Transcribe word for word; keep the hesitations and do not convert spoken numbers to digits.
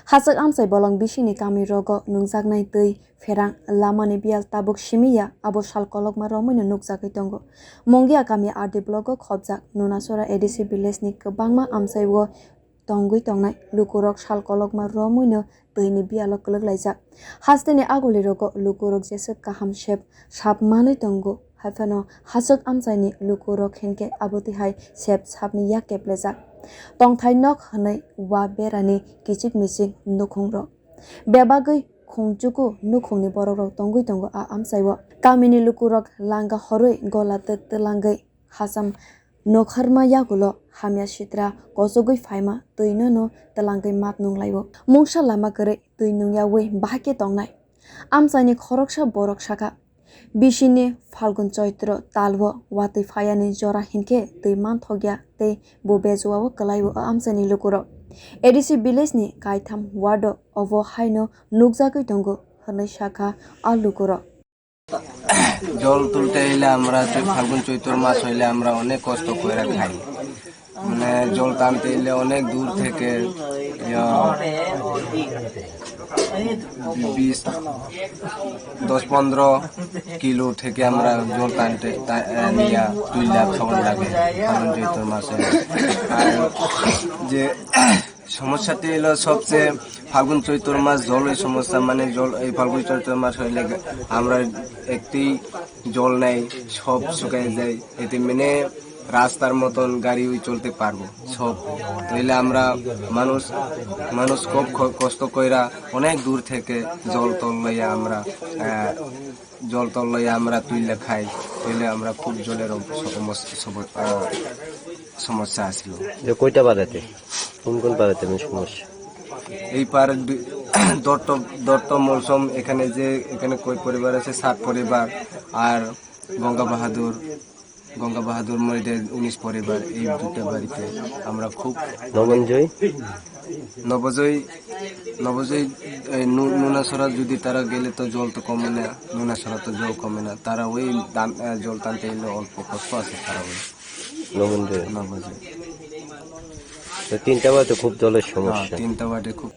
Hachwk amchai bolong bisingni kami rogo nungjaknai twi pherang lamani biyal tabuk simi ya, abo sal kolokma romwino nukjagwi tongo. Mongia kami R D block o khobjak Nunasora A D C village ni kwbangma amchai o tongwi tongnai lukurok sal kolokma romwino twini biyalo kwlwk laijak. Hasteni aguli rogo lukurok jeswk kaham sep sap manwi tongo. Haiphano hachwk amchaini lukurok hinkhe abotwi hai sep sapni yak keplejak. Tongthai nok hwnwi wa berani kichik michik nukhungrok. Bebagwi khungchuku nukhungni borokrok tongwi tongo a amchaio. Kamini lukurok langa horwi gola twk twlangwi hacham nokharma yagulo hamya sitra kochogwi phaima twi nono twlangwi mat nunglaio. Mungsa lama kwrwi twi nungyawi bahai khe tongnai. Amchaini khoroksa borok sakha, bisini Phalgun Choitro talwo watwi phayani jora hinkhe twi manthokya tei bo bejuao kwlaio o amchaini lukurok. A D C village ni kaitham ward o obo haino nukjagwi tongo hwnwi sakha a lukurok. জল তুলতে এলে আমরা চৈ- ফাল্গুন চৈত্র মাস হইলে আমরা অনেক কষ্ট করে খাই। মানে জল টানতে এলে অনেক দূর থেকে, ইয়া, বিশ, দশ পনেরো কিলো থেকে আমরা জল টানতে টা- আহ, নিয়ে দুই লাখ খাওয়ান লাগে ফাল্গুন চৈত্র মাসে। আর যে সমস্যাটি হলো সবচেয়ে ফাল্গুন চৈত্র মাস জলই সমস্যা, মানে জল এই ফাল্গুন চৈত্র মাস হইলে আমরা একটি জল নেই, সব শুকিয়ে যায়। এতে মানে রাস্তার মতন গাড়ি ওই চলতে পারবো সব। তাইলে আমরা মানুষ মানুষ খুব খ- কষ্ট কইরা অনেক দূর থেকে জল তল লইয়া আমরা আহ, জল তল লইয়া আমরা তুইলে খাই, তাইলে আমরা খুব জলের অব- সমস- সব- আহ, সমস্যা আছিল। যে কয়টা পাড়াতে কোন কোন পাড়াতে মানে সমস্যা? এই পার বি- দত্ত দত্ত মৌসুম এখানে যে এখানে কয় পরিবার আছে, সাত পরিবার। আর গঙ্গা বাহাদুর গঙ্গা বাহাদুর মরিদের উনিশ পরিবার। এই দুটো বাড়িতে আমরা খুব নবঞ্জয় নবজয় নবজয় এই নু- নুনাছড়া যদি তারা গেলে তো জল তো কমে না। নুনাছড়া তো জল কমে না, তারা ওই দান- আহ, জল টানতে এলে অল্প কষ্ট আছে তারা ওই নবঞ্জয় নবজয়। তো তিনটা বাড়িতে খুব জলের হ্যাঁ, সমস্যা। তিনটা বাড়ি খুব